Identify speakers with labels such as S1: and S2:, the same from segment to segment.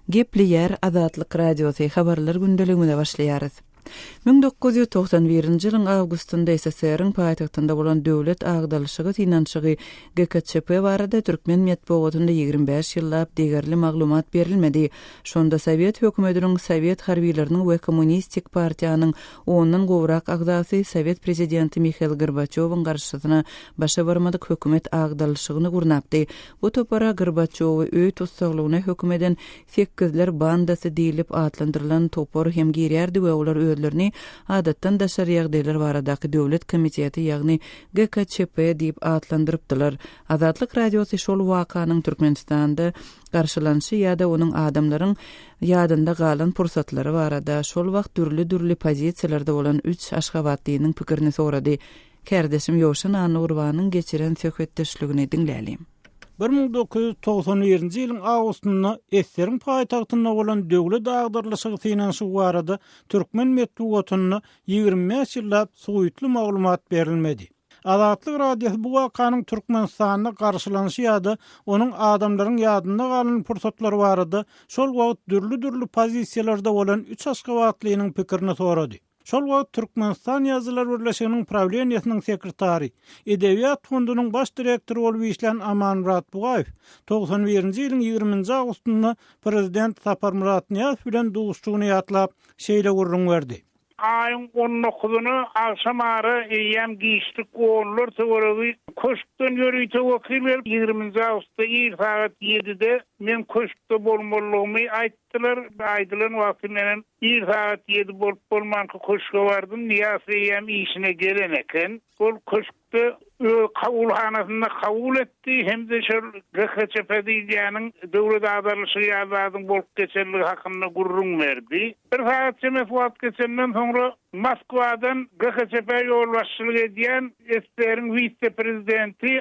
S1: Gepleýär Azatlyk Radiosy, Habarlar gündeligimize başlaýarys. 1991-nji ýylyň awgustynda SSR-iň paýtagtynda bolan döwlet agdalyşygy synanyşygy GKÇP barada türkmen metbugatynda 25 ýyllap degerli maglumat berilmedi. Şonda sowet hökümetiniň, sowet harbylarynyň we kommunistik partiýanyň ondan gowrak agzasy sowet prezidenti Mihail Gorbaçýowyň garşysyna başa barmadyk hökümet agdalyşygyny gurnapdy. Bu topara Gorbaçýowy öý tussaglygyna höküm eden Sekizler bandasy diýlip atlandyrylan topar hem girýärdi we olar özlerini Adatdan daşary ýagdaýlar baradaky döwlet komiteti, ýagny GKÇP diýip atlandyrypdylar. Azatlyk Radiosy şol wakanyň Türkmenistanda garşylanyşy ýa-da onuň adamlaryň ýadynda galan pursatlary barada şol wagt dürli-dürli pozisiýalarda bolan üç aşgabatlynyň pikirini sorady. Kärdeşim Ýowşan Annagurbanyň geçiren söhbetdeşligini diňläliň.
S2: 1991-nji ýylyň awgustynda Esseriň paýtagtynda bolan döwlet agdarylyşygy synanyşygy barada türkmen metbugatynda 25 ýyllap suwytly maglumat berilmedi. Azatlyk Radiosy bu wakanyň Türkmenistanda garşylanyşy ýa-da onuň adamlaryň ýadynda galan pursatlary barada şol wagt dürli-dürli pozisiýalarda bolan üç aşgabatlynyň pikirini sorady. Şol wagt Türkmenistan Ýazyjylar birleşiginiň prawleniýesiniň sekretary, Edebiýat fondunyň baş direktory bolup işlän Amanmyrat Bugaýew 91-nji ýylyň ýigriminji awgustynda prezident Saparmyrat Nyýazow bilen duşuşygyny ýatlap, şeýle gürrüň berdi.
S3: Aýyň on dokuzyna agşam ara eýýäm giçlik onlar töweregi köşkden ýörite wekil gelip, ýigriminji awgustda ir sagat ýedide meň köşkde bolmalydygymy aýtdylar. Aýdylan wagty menem Ir sagat ýedi bolup-bolmanka köşge bardym. Nyýazow eýýäm işine gelen eken. Ol köşkde öz kabulhanasynda kabul etdi hem-de şol GKÇP diýilýäniň döwlet agdarylyşygy ýaly zadyň bolup geçenligi hakynda gürrüň berdi. Bir sagat çemesi wagt geçenden soňra Moskwadan GKÇP-ä ýolbaşçylyk edýän SSR-iň wise-prezidenti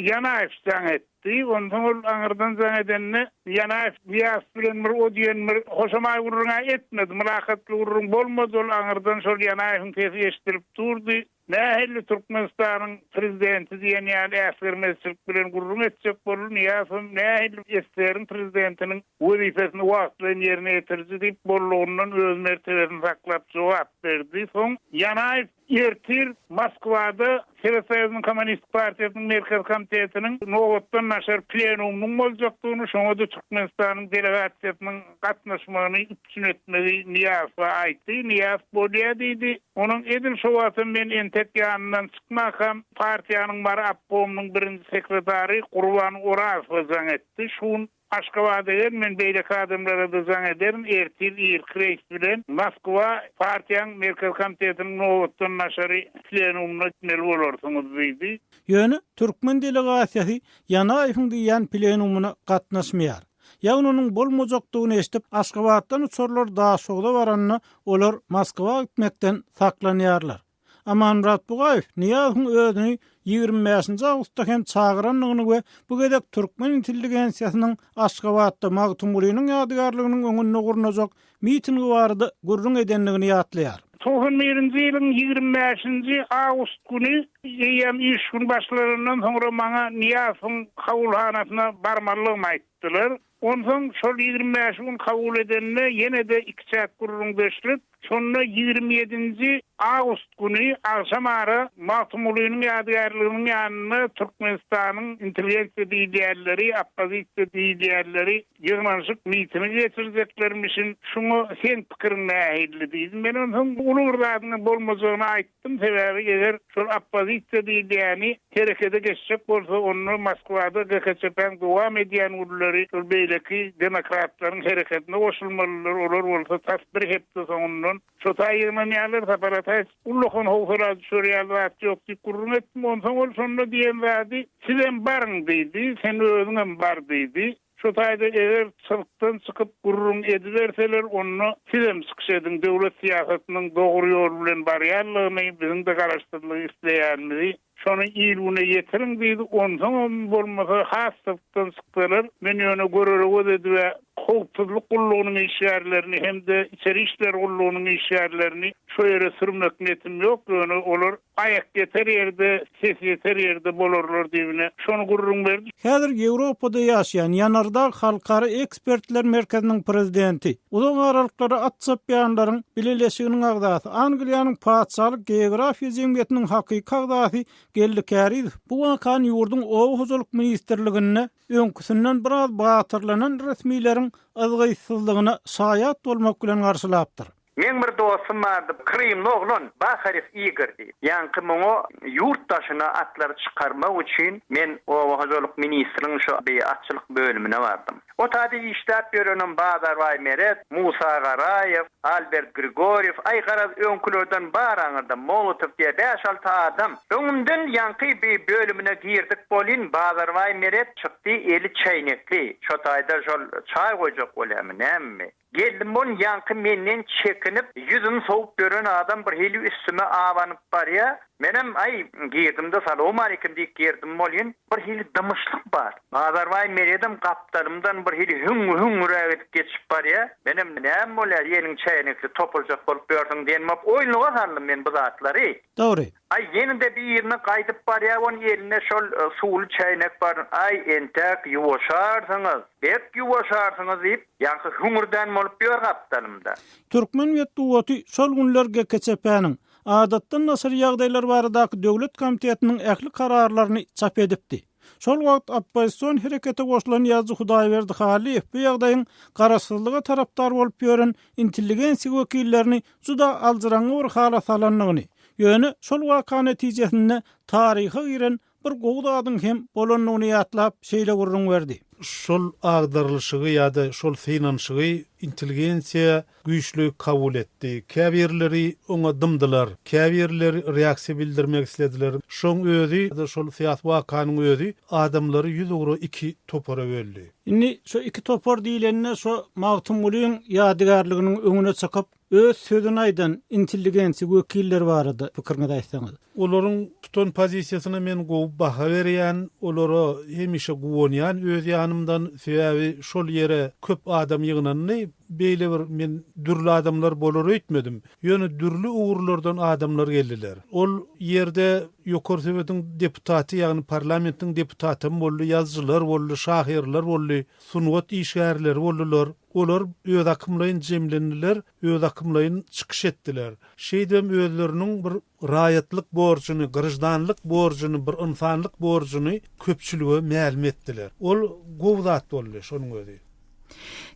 S3: Ýanaýew jaň etdi. Diýip, onsoň ol aňyrdan jaň edende, Ýanaýew Nyýazow bilen bir o diýen bir hoşamaý gürrüň-ä etmedi, mylakatly gürrüň bolmady, ol aňyrdan şol Ýanaýewiň sesi eşidilip durdy. Nähili Türkmenistanyň prezidenti diýen ýaly äsgermezçilik bilen gürrüň etjek boldy, Nyýazowam nähili SSR-iň prezidentiniň wezipesini wagtlaýyn ýerine ýetiriji diýip, bollugyndan öz mertebesini saklap jogap berdi. Soň Ýanaýew Ertir Moskwada Sowet Soýuzynyň Kommunistik partiýasynyň Merkezi Komitetiniň nobatdan daşary plenumynyň boljakdygyny, şoňa-da Türkmenistanyň delegasiýasynyň gatnaşmagyny üpjün etmegi Nyýazowa aýtdy. Nyýazow bolýa diýdi. Onuň edil şo wagtam men entek ýanyndan çykmakam, partiýanyň Mary obkomynyň birinji sekretary Gurban Orazowa jaň etdi. Şu gün Aşgabada gel, men beýleki adamlara-da jaň ederin, ertir irki reýs bilen Moskwa partiýaň Merkezi Komitetiniň nobatdan daşary plenumyna gitmeli bolarsyňyz diýdi.
S2: Ýöne türkmen delegasiýasy Ýanaýewiň diýýän plenumyna gatnaşmaýar. Ýagny onuň bolmajakdygyny eşidip, Aşgabatdan uçarlar Daşogza baranda, olar Moskwa gitmekden saklanýarlar. Amanmyrat Bugaýew Nyýazowyň özüni 25-nji awgustda hem çagyrandygyny we bu gezek türkmen intelligensiýasynyň Aşgabatda Magtymgulynyň ýadygärliginiň öňünde gurnajak mitingi barada gürrüň edendigini ýatlaýar.
S3: 91-nji ýylyň 25-nji awgust güni eýýäm iş gün başlanandan soňra maňa Nyýazowyň kabulhanasyna barmalydygymy aýtdylar. Onsoň şol 25 gün kabul edende ýene-de ikiçäk gürrüňdeşlik, şonda 27-nji awgust güni agşam ara Magtymgulynyň ýadygärliginiň ýanynda Türkmenistanyň intelligensiýa diýilýänleri, oppozisiýa diýilýänleri ýygnanyşyk mitingi geçirjeklermişin, şuňa seň pikiriň nähili diýdim. Men onsoň uly bir zadyň bolmajagyny aýtdym. Sebäbi eger şol oppozisiýa diýilýäni herekete geçjek bolsa, onda Moskwada GKÇP-niň dowam edýän günleri şol beýleki demokratlaryň hereketine goşulmalydyr, olar bolsa tas bir hepde soňundan şo taý ýygnanýarlar, Sapar Ataýew ullakan howsala düşer ýaly zat ýok diýip gürrüň etdim, onsoň ol şonda diýen zady, Sizem baryň diýdi, sen özüňem bar diýdi. Şu taýda eger çyzykdan çykyp gürrüň ediberseler, onda sizem çykyş ediň, döwlet syýasatynyň dogry ýol bilen barýanlygyny, biziň-de garaşsyzlygy isleýänimizi. Şony il-güne ýetiriň diýdi. Onsoňam bolmasa hassylykdan çyksalar, men ýöne görere göz edib-ä howpsuzlyk gullugynyň işgärlerini hem-de içeri işler gullugynyň işgärlerini şo ýere sürmek niýetim ýok, ýöne olar aýak ýeter ýerde, ses ýeter ýerde bolarlar diýip ine, şony gürrüň berdi.
S2: Häzir Ýewropada ýaşaýan Ýanardag halkara ekspertler merkeziniň prezidenti, uzak aralyklara at çapýanlaryň bileleşiginiň agzasy, Angliýanyň Patyşalyk geografiýa jemgyýetiniň hakyky agzasy Geldi Kärizow bu wakany ýurduň Oba hojalyk ministrliginde öňküsinden biraz batyrlanan resmileriň yzgytsyzlygyna şaýat bolmak bilen garşylapdyr.
S4: Meň bir dostum bardy, krymly oglan, Baharew Igor diýip. Ýaňky muňa ýurt daşyna atlary çykarmak üçin men oba hojalyk ministriniň şo bi atçylyk bölümine bardym. O taýda işläp ýörenem Bazarbaý Meret, Musa Garaýew, Albert Grigorýew, aý garaz öňkülerden bar aňyrda Molotow diýä bäş-alty adam. Öňümden ýaňky bi bölümine girdik bolin Bazarbaý Meret çykdy eli çäýnekli, şo taýda şol çaý goýjak bolýamy nämemi. Geldim bolin ýaňky menden çekinip ýüzüni sowup ýören adam bir hili üstüme abanyp barýa. Menem aý girdim-de salowmaleýkim diýip girdim bolin bir hili dymyşlyk bar. Bazarbaý Meredem gapdalymdan bir hili hüňňü-hüňňüräk edip geçip barýa. Menem näme bolýar eliň çäýnekli topuljak bolup ýörsüň diýen bolup oýunlyga saldym men bu zatlary.
S2: Dogry.
S4: Aý ýene-de birine gaýdyp barýa on elinde şol suwly çäýnek bar aý entäk ýuwaşarsyňyz, bek ýuwaşarsyňyz diýip ýaňky hüňürdän bolup ýör gapdalymda.
S2: Türkmen metbugaty şol günler GKÇP-niň Adatdan daşary ýagdaýlar baradaky döwlet komitetiniň ähli kararlaryny çap edipdi. Şol wagt oppozision herekete goşulan ýazyjy Hudaýberdi Hallyýew bu ýagdaýyň garaşsyzlyga tarapdar bolup ýören intelligensiýa wekillerini juda aljyraňňy bir hala salandygyny, ýöne şol waka netijesinde taryha giren bir gowy zadyň hem bolandygyny ýatlap, şeýle gürrüň berdi.
S5: Şol agdarylyşygy ýa-da şol synanyşygy intelligensiýa güýçli kabul etdi. Käbirleri oňa dymdylar, käbirleri reaksiýa bildirmek islediler. Şoň özi, şol syýasy wakanyň özi adamlary ýüzugra iki topara böldi.
S2: Indi şo iki topar diýlende şo Magtymgulyň ýadygärliginiň öňüne çykyp, öz sözüni aýdan intelligensiýa wekilleri barada pikiriňizi aýtsaňyz.
S5: Olaryň tutan pozisiýasyna men gowy baha berýän, olara hemişe guwanýan öz ýanymdan, sebäbi şol ýere köp adam ýygnandy, beýle bir men dürli adamlar bolar öýtmedim. Ýöne dürli ugurlardan adamlar geldiler. Ol ýerde Ýokary Sowetiň deputaty, ýagny parlamentiň deputatam boldy, ýazyjylar boldy, şahyrlar boldy, sungat işgärleri boldular. Olar özakymlaýyn jemlendiler, özakymlaýyn çykyş etdiler. Şeýdibem özleriniň bir raýatlyk borjuny, graždanlyk borjuny, bir ynsanlyk borjuny köpçülige mälim etdiler. Ol gowy zat boldy şonuň özi.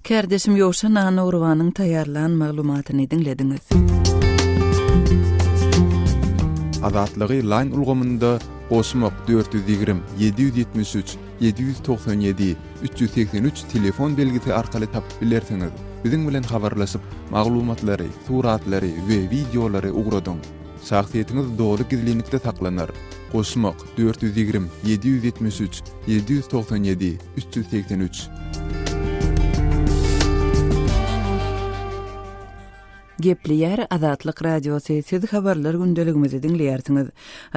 S1: Kärdeşim Ýowşan Annagurbanyň taýýarlan maglumatyny diňlediňiz.
S6: Azatlygy Line ulgamynda goşmak 420 773 797 383 telefon belgisi arkaly tapyp bilersiňiz. Biziň bilen habarlaşyp, maglumatlary, suratlary we wideolary ugradyň. Şahsyýetiňiz doly gizlinlikde saklanar. Goşmak 420 773 797 383.
S1: Gepleýär Azatlyk Radiosy, siz habarlar gündeligimizi diňleýärsiňiz.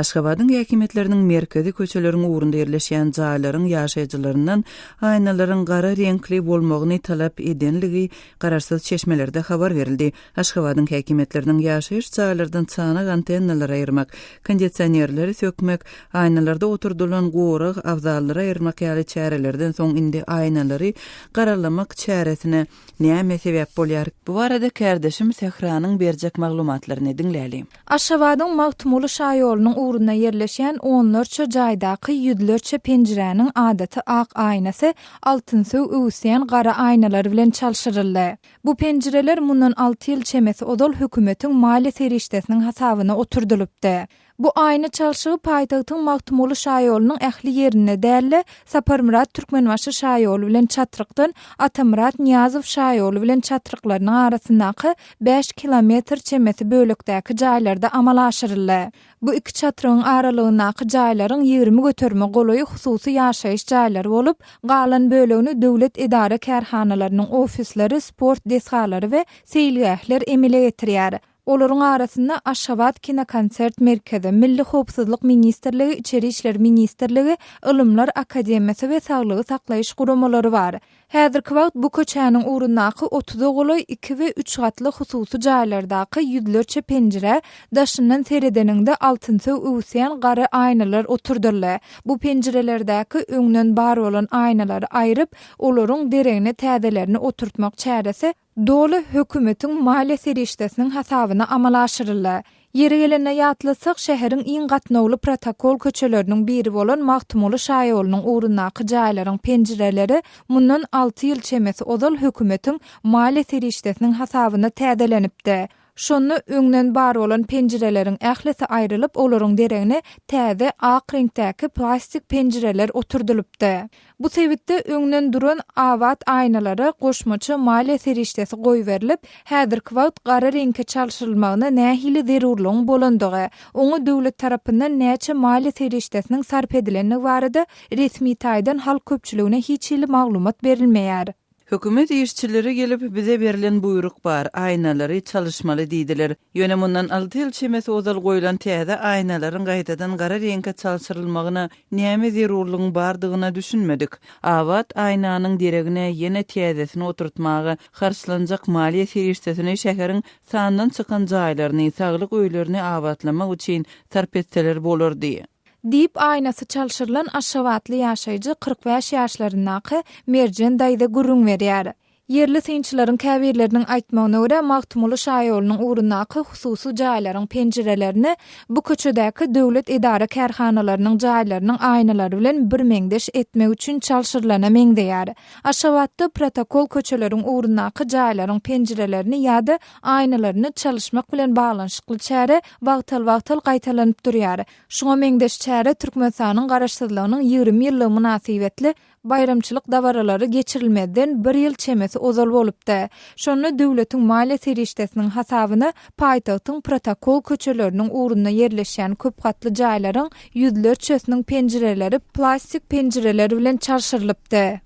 S1: Aşgabadyň häkimiýetleriniň merkezi köçeleriň ugrunda ýerleşýän jaýlaryň ýaşaýjylaryndan aýnalaryň gara reňkli bolmagyny talap edenligi garaşsyz çeşmelerde habar berildi. Aşgabadyň häkimiýetleriniň ýaşaýyş jaýlardan çanak antennalary aýyrmak, kondisionerleri sökmek, aýnalarda oturdylan gorag abzallary aýyrmak ýaly çärelerden soň indi aýnalary garalamak çäresine näme sebäp bolýar? Bu barada kärdeşim Sähranyň berjek maglumatlaryny diňläli.
S7: Aşgabadyň Magtymguly şaýolunyň ugrunda ýerleşýän onlarça jaýdaky ýüzlerçe penjiräniň adaty ak aýnasy altynsöw öwüsýän gara aýnalar bilen çalşyryldy. Bu penjireler mundan alty ýyl çemesi ozal hökümetiň maliýe serişdesiniň hasabyna oturdylypdy. Bu aýna çalşygy paýtagtyň Magtymguly şaýolunyň ähli ýerinde däl-de, Saparmyrat Türkmenbaşy şaýoly bilen çatrykdan Atamyrat Nyýazow şaýoly bilen çatryklarynyň arasyndaky bäş kilometr çemesi bölekdäki jaýlarda amala aşyryldy. Bu iki çatrygyň aralygyndaky jaýlaryň 20 göterime golaýy hususy ýaşaýyş jaýlary bolup, galan bölegini döwlet edara-kärhanalarynyň ofisleri, sport desgalary we seýilgähler emele getirýär. Olaryň arasynda Aşgabat kinokonsert merkezi, Milli howpsuzlyk ministrligi, Içeri işler ministrligi, Ylymlar akademiýasy we saglygy saklaýyş guramalary bar. Häzirki wagt bu köçäniň ugrundaky otuza golaý iki we üç gatly hususy jaýlardaky ýüzlerçe penjirä daşyndan seredeniňde altynsöw öwüsýän gara aýnalar oturdyldy. Bu penjirelerdäki öňden bar bolan aýnalary aýryp, olaryň deregine täzelerini oturtmak çäresi doly hökümetiň maliýe serişdesiniň hasabyna amala aşyryldy. Ýeri gelende ýatlatsak, şäheriň iň gatnawly protokol köçeleriniň biri bolan Magtymguly şaýolunyň ugrundaky jaýlaryň penjireleri mundan alty ýyl çemesi ozal hökümetiň maliýe serişdesiniň hasabyna täzelenipdi. Şonda öňden bar bolan penjireleriň ählisi aýrylyp, olaryň deregine täze ak reňkdäki plastik penjireler oturdylypdy. Bu sebitde öňden duran abat aýnalara goşmaça maliýe serişdesi goýberilip, häzirki wagt gara reňke çalşyrylmagyna nähili zerurlygyň bolandygy, oňa döwlet tarapyndan näçe maliýe serişdesiniň sarp edilendigi barada resmi taýdan halk köpçüligine hiç hili maglumat berilmeýär.
S1: Hökümet işçileri gelip, bize berlen buýruk bar, aýnalary çalyşmaly diýdiler. Ýöne mundan alty ýyl çemesi ozal goýlan täze aýnalaryň gaýtadan gara reňke çalşyrylmagyna näme zerurlygyň bardygyna düşünmedik. Abat aýnanyň deregine ýene täzesini oturtmaga harçlanjak maliýe serişdesini şäheriň sandan çykan jaýlaryny, saglyk öýlerini abatlamak üçin sarp etseler bolardy.
S7: Diýip, aýnasy çalşyrylan aşgabatly ýaşaýjy 45 ýaşlaryndaky Merjen daýza gürrüň berýär. Ýerli synçylaryň käbirleriniň aýtmagyna görä, Magtymguly şaýolunyň ugrundaky hususy jaýlaryň penjirelerini bu köçedäki döwlet edara-kärhanalarynyň jaýlarynyň aýnalary bilen birmeňzeş etmek üçin çalşyrylana meňzeýär. Aşgabatda protokol köçeleriň ugrundaky jaýlaryň penjirelerini ýa-da aýnalaryny çalyşmak bilen baglanyşykly çäre wagtal-wagtal gaýtalanyp durýar. Şuňa meňzeş çäre Türkmenistanyň Garaşsyzlygynyň 20 ýyllygy mynasybetli baýramçylyk dabaralary geçirilmezden bir ýyl çemesi ozal bolupdy. Şonda döwletiň maliýe serişdesiniň hasabyna paýtagtyň protokol köçeleriniň ugrunda ýerleşýän köp gatly jaýlaryň ýüzlerçesiniň penjireleri plastik penjireler bilen çalşyrylypdy.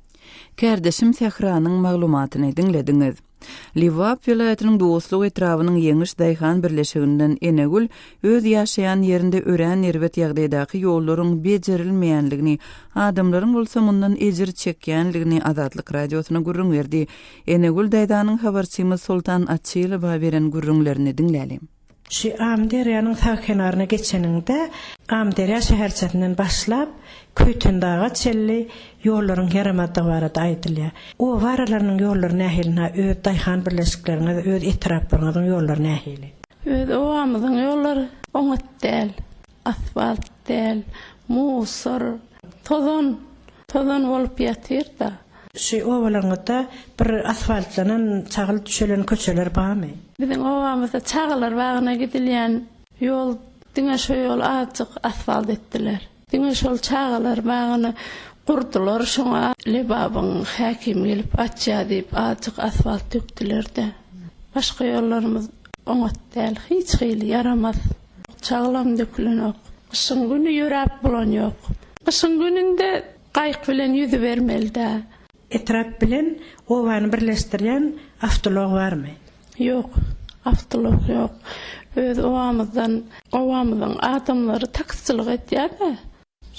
S1: Kärdeşim Sähranyň maglumatyny diňlediňiz. Lebap welaýatynyň Dostluk etrabynyň Ýeňiş daýhan birleşiginden Enegül öz ýaşaýan ýerinde örän erbet ýagdaýdaky ýollaryň bejerilmeýänligini, adamlaryň bolsa mundan ejir çekýänligini Azatlyk Radiosyna gürrüň berdi. Enegül daýzanyň habarçymyz Soltan Açylowa beren gürrüňlerini diňläliň.
S8: Şu Amyderýanyň sag kenaryna geçeniňde, Amyderýa şäherçesinden başlap, Köýtendaga çenli ýollaryň ýaramazdygy barada aýdylýar. Oba aralarynyň ýollary nähili ynha, öz daýhan birleşikleriňiz, öz etraplaryňyzyň ýollary nähili?
S9: Öz obamyzyň ýollary oňat däl. Asfalt däl, musor, tozan, tozan bolup ýatyr-da.
S8: Şu obalaryňyzda bir asfaltlanan, çagyl düşelen köçeler barmy?
S9: Biziň obamyzda çagalar bagyna gidilýän ýol diňe şo ýoly azjyk asfalt etdiler. Diňe şol çagalar bagyny gurdular, şoňa Lebabyň häkimi gelip açýar diýip azjyk asfalt dökdüler-de. Başga ýollarymyz oňat däl, hiç hili ýaramaz. Çaglam dökülenok. Gyşyň güni ýöräp bolan ýok. Gyşyň gününde gaýyk bilen ýüzübermeli-dä.
S8: Etrap bilen obany birleşdirýän awtoulag barmy?
S9: Ýok, awtoulag ýok. Öz obamyzdan obamyzyň adamlary taksiçilik edýär-de.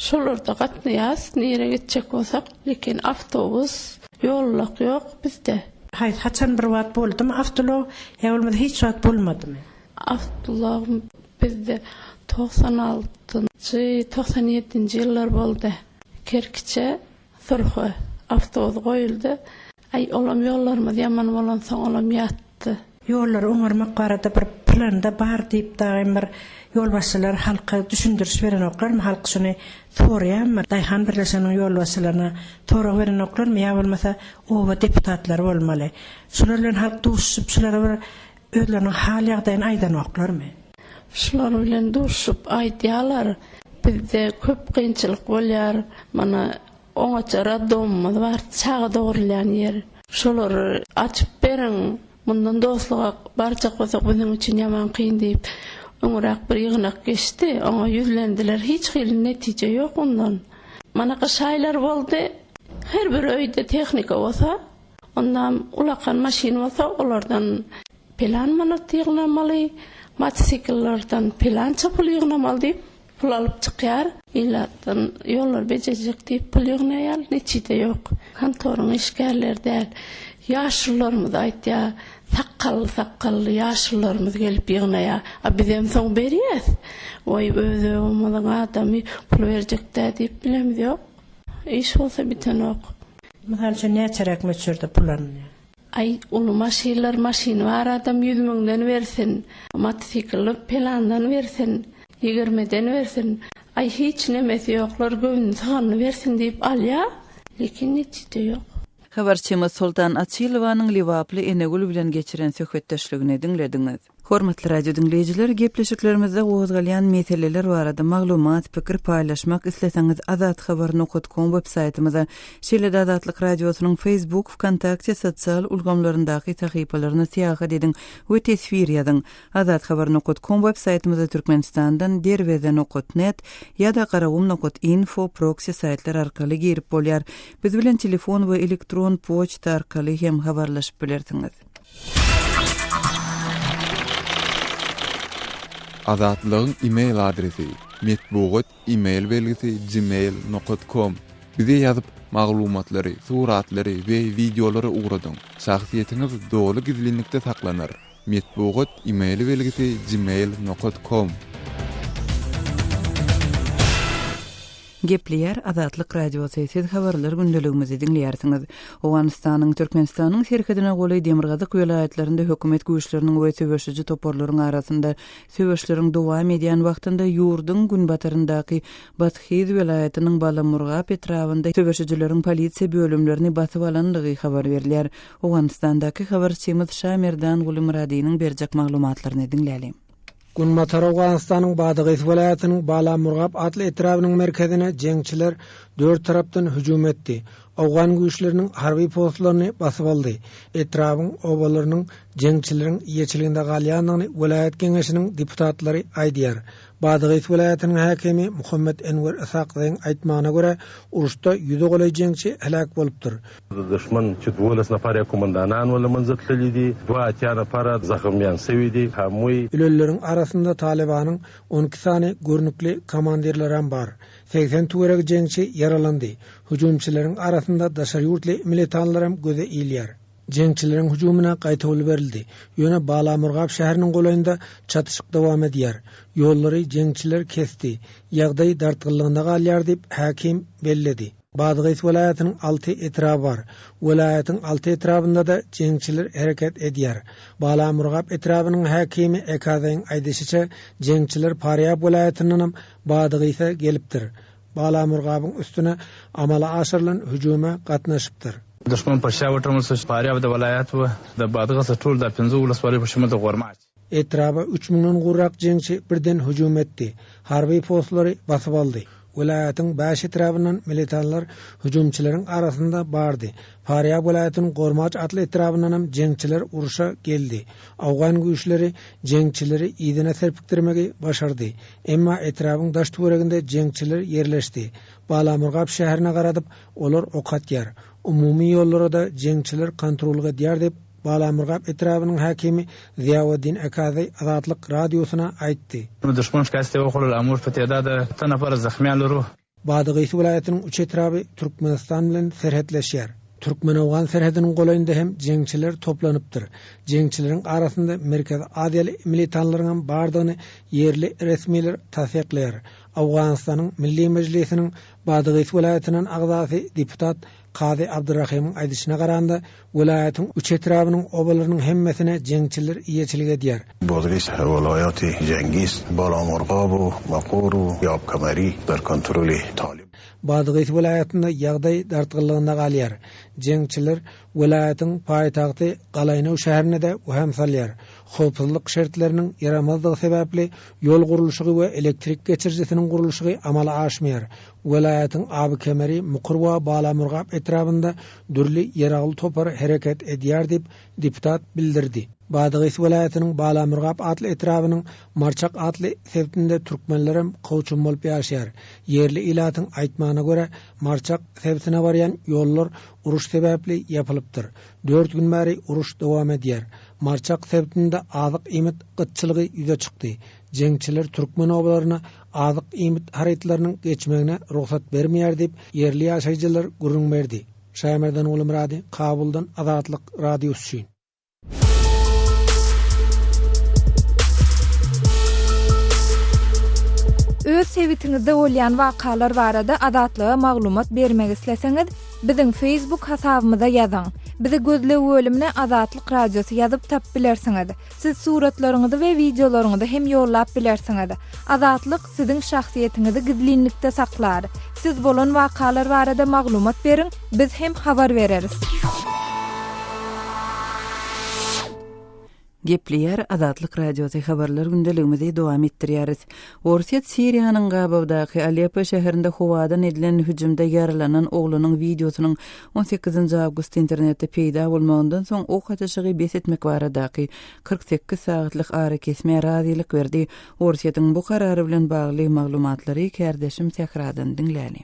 S9: Şolarda gatnaýas, nirä gitjek bolsak, lekin awtobus, ýol-ulag ýok bizde.
S8: Haýsy, haçan bir wagt boldumy awtoulag, ýa bolmasa hiç wagt bolmadymy?
S9: Awtoulag bizde 96-njy, 97-nji ýyllar boldy. Kerkiçe Surha awtobus goýuldy. Aý, olam ýollarymyz ýaman bolansoň olam ýatdy.
S8: Ýollary oňarmak barada bir planda bar diýip dagyn bir ýolbaşçylar halka düşündiriş berenoklarmy, halk şuny soraýanmy, daýhan birleşiginiň ýolbaşçylaryna sorag berenoklarmy ýa bolmasa oba deputatlary bolmaly. Şular bilen halk duşuşyp şulara bir özleriniň hal ýagdaýyny aýdanoklarmy?
S9: Şular bilen duşup aýdýarlar, bizde köp kynçylyk bolýar, mana oňaça roddomymyz bar, çaga dogrulýan ýer. Şolary açyp beriň, mundan dostluga barjak bolsak biziň üçin ýaman kyn diýip, öňräk bir ýygnak geçdi, oňa ýüzlendiler, hiç hili netije ýok ondan. Mana gyş aýlary boldy, her bir öýde tehnika bolsa, Ondam ulakan maşyn bolsa olardan. Pylan manat ýygnamaly, motosikillerden pylança pul ýygnamaly diýip, pul alyp çykýar. Ilatdan ýollar bejerjek diýip pul ýygnaýar, netije ýok. Kontoryň işgärleri däl, ýaşulularymyz aýtýar, sakgally-sakgally ýaşulularymyz gelip ýygnaýar. A bizem soň berýäs. Waý, öz obamyzyň adamy pul berjek-dä diýip bilemiz ýok. Iş bolsa bitenok.
S8: Mysal üçin, näçeräk möçberde pul alynýar?
S9: Aý, uly maşynlar, maşyny bar adam ýüz müňden bersin, motosiklli pelandan bersin, ýigirmiden bersin, aý, hiç nemesi ýoklar göwnüni syganyny bersin diýip alýa, lekin netije ýok.
S1: Habarçymyz Soltan Açylowanyň lebaply Enegül bilen geçiren söhbetdeşligini diňlediňiz. Hormatly radio diňleýjiler, gepleşiklerimizde gozgalýan meseleler barada maglumat, pikir paýlaşmak isleseňiz azathabar nokat kom web saýtymyza, şeýle-de Azatlyk Radiosynyň Facebook, Wkontakte sosial ulgamlaryndaky sahypalaryna syýahat ediň we teswir ýazyň. Azathabar nokat kom web saýtymyza Türkmenistandan Derweze nokat net ýa-da Garagum nokat info proksi saýtlar arkaly girip bolýar. Biz bilen telefon we elektron poçta arkaly hem habarlaşyp bilersiňiz.
S6: Azatlygyň e-mail adresi, metbugat e-mail belgisi gmail nokat kom. Bize ýazyp, maglumatlary, suratlary we wideolary ugradyň. Şahsyýetiňiz doly gizlinlikde saklanar. Metbugat e-mail belgisi gmail nokat kom.
S1: Gepleýär Azatlyk Radiosy, Siz habarlar gündeligimizi diňleýärsiňiz. Owganystanyň Türkmenistanyň serhedine golaý demirgazyk welaýatlarynda hökümet güýçleriniň we söweşiji toparlaryň arasynda söweşleriň dowam edýän wagtynda ýurduň günbataryndaky Bathyz welaýatynyň Balamurgap etrabynda söweşijileriň polisiýa bölümlerini basyp alandygy habar berilýär. Owganystandaky habarçymyz Şamerdan Gulymyradynyň berjek maglumatlaryny diňläliň.
S10: Günbatar Owganystanyň Badagys welaýatynyň Balamurgap atly etrabynyň merkezine jeňçiler dört tarapdan hüjüm etdi. Owgan güýçleriniň harby postlaryny basyp aldy. Etrabyň obalarynyň jeňçileriň eýeçiliginde galýandygyny welaýat geňeşiniň deputatlary aýdýar. Badagys welaýatynyň häkimi Muhammet Enwer Isakzaýyň aýtmagyna görä, uruşda ýüze golaý jeňçi heläk bolupdyr.
S11: د دښمن چې 12 نفره قومندانان و له منځه تللي دي، 82 نفره زخمیان شوي دي. هغوی.
S10: Ölenleriň arasynda Talybanyň 12 sany görnükli komandirlerem bar. 80 töweregi jeňçi ýaralandy. Hüjümçileriň arasynda daşary ýurtly militanlaram göze ilýär. Jeňçileriň hüjümine gaýtawul berildi. Ýöne Balamurgap şäheriniň golaýynda çatyşyk dowam edýär. Ýollary jeňçiler kesdi. Ýagdaý dartgynlygynda galýar diýip, häkim belledi. Badgys welaýatynyň alty etraby bar. Welaýatyň alty etrabynda-da jeňçiler hereket edýär. Balamurgap etrabynyň häkimi Ekazaýyň aýdyşyça, jeňçiler Parýab welaýatyndanam Badgysa gelipdir. Balamurgabyň üstüne amala aşyrylan hüjüme gatnaşypdyr.
S12: دښمن په شا وټرمل شو چې فاریاب د ولایت و د بادغس ټول دا پنځو ولسوالیو په شمول د غورماچ.
S10: Etraba üç müňden gowrak jeňçi birden hüjüm etdi, harby postlary basyp aldy. Welaýatyň bäş etrabyndan militanlar hüjümçileriň arasynda bardy. Farýab welaýatynyň Gormaç atly etrabyndanam jeňçiler urşa geldi. Owgan güýçleri jeňçileri yzyna serpikdirmegi başardy. Emma etrabyň daş-töwereginde jeňçiler ýerleşdi. Balamurgap şäherine garadyp, olar ok atýar. Umumy ýollara-da jeňçiler kontrollyk edýär diýip, Balamurgap etrabynyň häkimi Ziýaweddin Ekazy Azatlyk Radiosyna aýtdy.
S12: دښمن شکست وخوړل او موږ په تعداد اته نفره زخمیان لرو.
S10: Badagys welaýatynyň üç etraby Türkmenistan bilen serhetleşýär. Türkmen-owgan serhediniň golaýynda hem jeňçiler toplanypdyr. Jeňçileriň arasynda Merkezi Aziýaly militanlaryňam bardygyny ýerli resmiler tassyklaýar. Owganystanyň Milli Mejlisiniň Badagys welaýatyndan agzasy deputat Kazy Abdurrahymyň aýdyşyna garanda, welaýatyň üç etrabynyň obalarynyň hemmesine jeňçiler eýeçilik edýär.
S13: Badgis welaýaty jeňgiz, Balamurgab we Makur we Ýabkamari der kontroli Talib.
S10: Badgis welaýatynda ýagdaý dartgynlygynda galýar. Jeňçiler welaýatyň paýtagty Galaýnow şäherine-de wehim salýar. Howpsuzlyk şertleriniň ýaramazdygy sebäpli ýol gurluşygy we elektrik geçirijisiniň gurluşygy amala aşmaýar. Welaýatyň Abykemeri, Mukur we Balamurgap etrabynda dürli ýaragly topar hereket edýär diýip, deputat bildirdi. Badagys welaýatynyň Balamurgap atly etrabynyň Marçak atly sebitinde türkmenlerem kowçum bolup ýaşaýar. Ýerli ilatyň aýtmagyna görä, Marçak sebitine barýan ýollar uruş sebäpli ýapylypdyr. Dört gün bäri uruş dowam edýär. Marçak sebitinde azyk-iýmit gytçylygy ýüze çykdy. Jeňçiler türkmen obalaryna azyk-iýmit harytlarynyň geçmegine rugsat bermeýär diýip, ýerli ýaşaýjylar gürrüň berdi. Şaýmerdan Gulumyrady, Kabuldan Azatlyk Radiosy üçin.
S7: Öz sebitiňizde bolýan wakalar barada Azatlyga maglumat bermek isleseňiz, biziň Facebook hasabymyza ýazyň. Bizi gözleg bölümine Azatlyk Radiosy ýazyp tapyp bilersiňiz. Siz suratlaryňyzy we wideolaryňyzy hem ýollap bilersiňiz. Azatlyk siziň şahsyýetiňizi gizlinlikde saklar. Siz bolan wakalar barada maglumat beriň, biz hem habar bereris.
S1: Gepleýär Azatlyk Radiosy habarlar gündeligimizi dowam etdirýäris. Orsýet Siriýanyň gabawdaky Aleppo şäherinde howadan edilen hüjümde ýaralanan oglanyň wideosynyň on sekizinji awgustda internetde peýda bolmagyndan soň ok atyşygy bes etmek baradaky 48 sagatlyk arakesmä razylyk berdi. Orsýetiň bu karary bilen bagly maglumatlary kärdeşim Sähradan diňläli.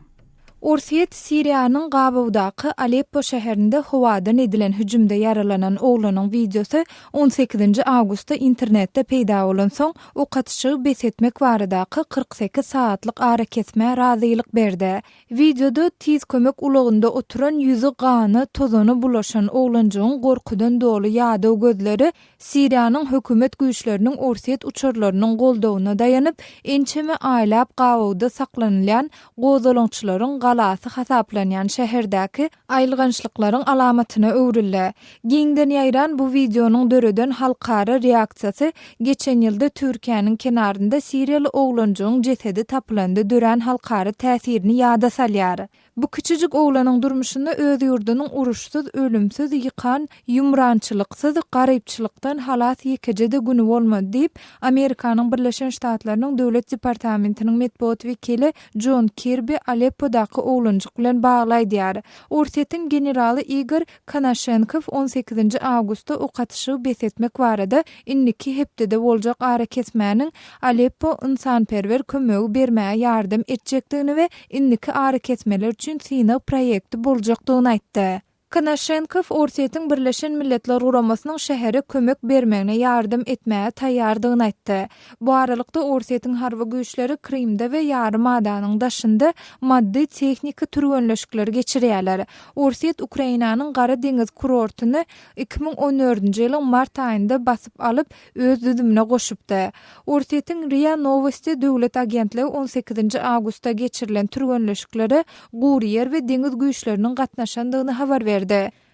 S7: Orsýet Siriýanyň gabawdaky Aleppo şäherinde howadan edilen hüjümde ýaralanan oglanyň wideosy on sekizinji awgustda internetde peýda bolansoň, ok atyşygy bes etmek baradaky 48 sagatlyk arakesmä razylyk berdi. Wideoda tiz kömek ulagynda oturan ýüzi gana, tozana bulaşan oglanjygyň gorkudan doly ýadaw gözleri Siriýanyň hökümet güýçleriniň orsýet uçarlarynyň goldawyna daýanyp, ençeme aýlap gabawda saklanylýan gozgalaňçylaryň galasy hasaplanýan şäherdäki aýylgançlyklaryň alamatyna öwrüldi. Giňden ýaýran bu wideonyň döreden halkara reaksiýasy geçen ýylda Türkiýäniň kenarynda siriýaly oglanjygyň jesedi tapylanda dörän halkara täsirini ýada salýar. Bu kiçijik oglanyň durmuşynda öz ýurdunyň uruşsyz, ölümsiz, ýykan, ýumrançylyksyz, garypçylykdan halas ýekeje-de güni bolmady diýip, Amerikanyň Birleşen Ştatlarynyň Döwlet departamentiniň metbugat wekili Jon Kirbi Aleppodaky oglanjyk bilen bagly aýdýar. Orsýetiň generaly Igor Konaşenkow on sekizinji awgustda ok atyşygy bes etmek barada indiki hepdede boljak arakesmäniň Aleppo ynsanperwer kömegi bermäge ýardam etjekdigini we indiki arakesmeler üçin synag proýekti boljakdygyny aýtdy. Konaşenkow Orsýetiň Birleşen Milletler Guramasynyň şähere kömek bermegine ýardam etmäge taýýardygyny aýtdy. Bu aralykda, Orsýetiň harby güýçleri Krymda we ýarymadanyň daşynda maddy-tehniki türgenleşikleri geçirýärler. Orsýet Ukrainanyň Gara deňiz kurortyny 2014-nji ýylyň mart aýynda basyp alyp, öz düzümine goşupdy. Orsýetiň RIA Nowosti döwlet agentligi on sekizinji awgustda geçirilen türgenleşiklere gury ýer we deňiz güýçleriniň gatnaşandygyny habar berdi.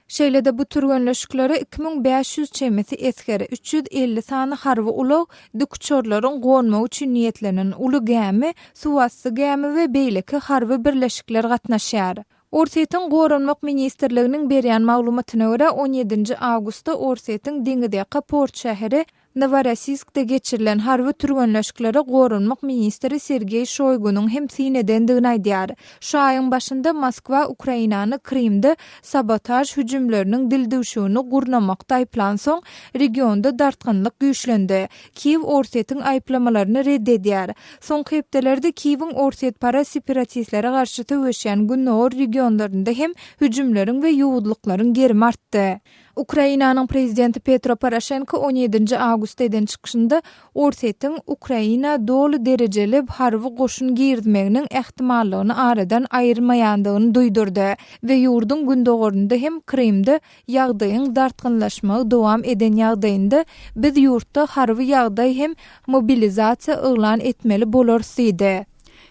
S7: Şeýle-de bu türgenleşiklere 2500 çemesi esger, 350 sany harby ulag, dikuçarlaryň gonmagy üçin niýetlenen uly gämi, suwasty gämi we beýleki harby birleşikler gatnaşýar. Orsýetiň Goranmak ministrliginiň berýän maglumatyna görä, on ýedinji awgustda Orsýetiň deňizýaka port şäheri Noworossiýskde geçirilen harby türgenleşiklere goranmak ministri Sergeý Şoýgunyň hem syn edendigini aýdýar. Şu aýyň başynda Moskwa Ukrainany Krymda sabotaž hüjümleriniň dildüwşügini gurnamakda aýyplansoň, regionda dartgynlyk güýçlendi. Kiýew Orsýetiň aýyplamalaryny red edýär. Soňky hepdelerde Kiýewiň orsýetparaz separatistlere garşy söweşýän gündogar regionlarynda hem hüjümleriň we ýowuzlyklaryň gerimi artdy. Ukrainanyň prezidenti Petro Poroşenko on ýedinji awgustda eden çykyşynda Orsýetiň Ukraina doly derejeli harby goşun girizmeginiň ähtimallygyny aradan aýyrmaýandygyny duýdurdy we ýurduň gündogarynda hem Krymda ýagdaýyň dartgynlaşmagy dowam eden ýagdaýynda biz ýurtda harby ýagdaý hem mobilizasiýa yglan etmeli bolarys diýdi.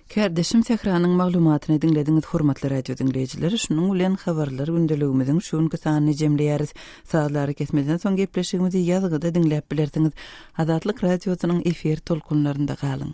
S1: Kärdeşim Sähranyň maglumatyny diňlediňiz hormatly radio diňleýjiler. Şunuň bilen habarlar gündeligimiziň şu günki sanyny jemleýäris. Sazly arakesmeden soň gepleşigimizi ýazgyda diňläp bilersiňiz. Azatlyk Radiosynyň efir tolkunlarynda galyň.